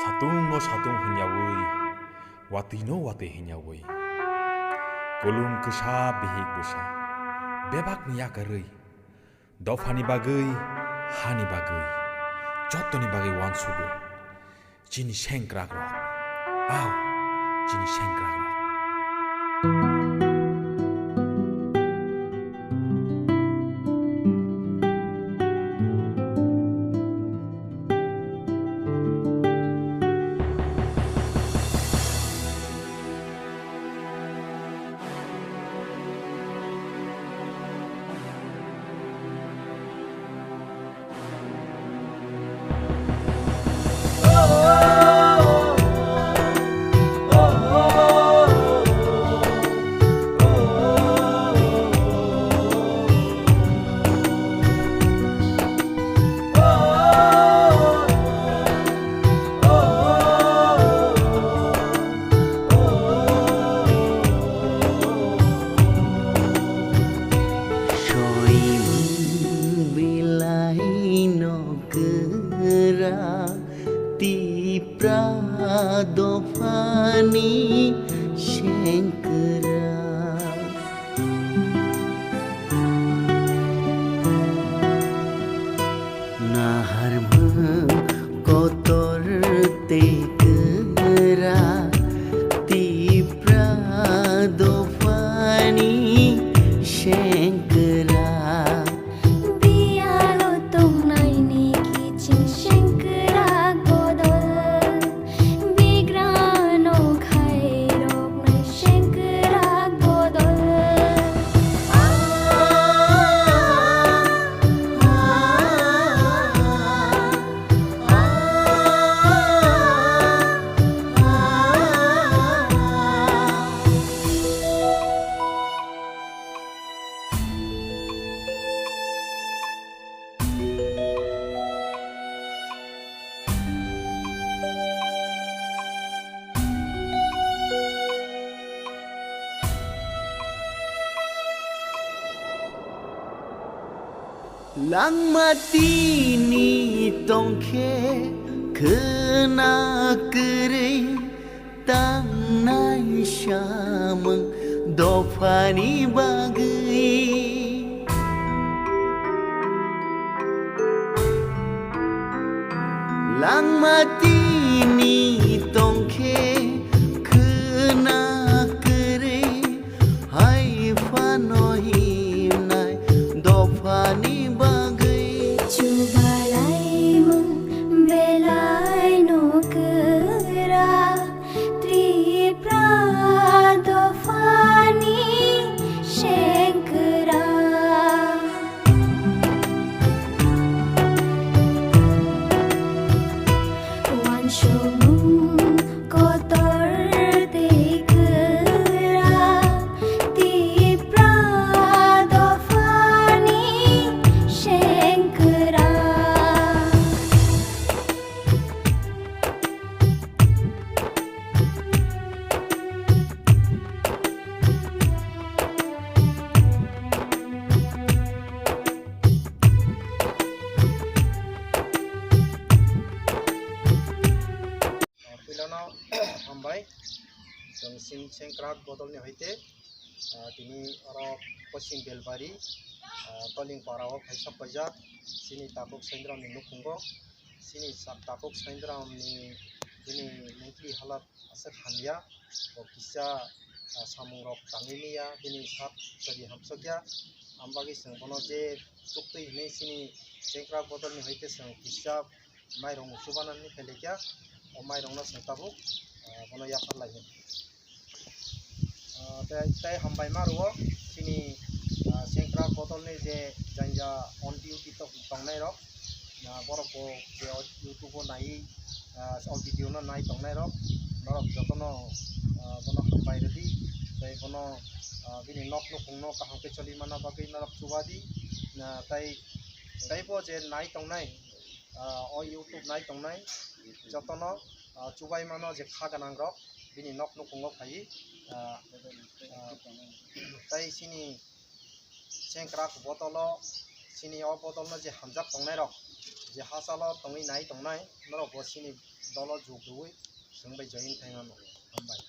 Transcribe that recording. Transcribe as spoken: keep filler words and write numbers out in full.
Satung no satung hwnyawi, watwi no watwi hwnyawi, kulum kwsa bihik bwsa, bebak ni yakarwi, dophani bagwi, hani bagwi, jottoni bagwi uansugo. Chini sengkrak rok, ao, chini sengkrak rok. Soimung belai no kwrak, Tipra dophani sengkwrak. Naharmung kotor tei kwrak, Tipra dophani sengkwrak. Biyalo tongnaini kiching sengkwrak bodol. Bigrano khairoknai sengkwrak bodol. Langma tini tongkhe khwna kwrwi tangnai samung dophani bagwi. Langma tini tongkhe khwna kwrwi hai phano himnai dophani bagwi. Chubalaimung belai no kwrak, Tripura dophani sengkwrak. Uansukmung kotor tei kwrak, Tipra dophani sengkwrak. Puilano hambai, chwng sing-, sengkrak bodolni hoite, ah, tini oro Poschim Belbari, ah, Toling para o phai sok paijak, chini takhuk Saindramni nukhungo, chini sa-, takhuk Saindramni bini mentally halat aswk hamya, bo kisa, ah, samungrok tangwi manya, bini sak chari hamsokya, ambagwi chwng bono je chuktwi hinwi chini sengkrak bodolni hoite chwng kisa mairung chubana hinwi phailaikha, o mairungno chwng tabuk, ah, bono yaphar lainai. Ah, tei, tei hambai ma rwo chini, ah, sengkrak bodolni je janja on duty tok-, tongnai rok, ah, borok bo je o YouTube o nai, ah, o video no nai tongnai rok, norok jotono, ah, bono hambai rwdi, tei bono, ah, bini nok nukhung no kaham khe choli mana bagwi norok chubadi, ah, tei, tei bo je nai tongnai, ah, o YouTube nai tongnai jotono, ah, chubai mano je kha gwnang rok bini nok nukhungo phaiwi, ah, ah, tei chini sengkrak bodolo chini o bodolno je hamjak tongnai rok Je hachalo tongwi nai tongnai norok bo chini dolo jug rwui chwng bai join khaina nango. Hambai.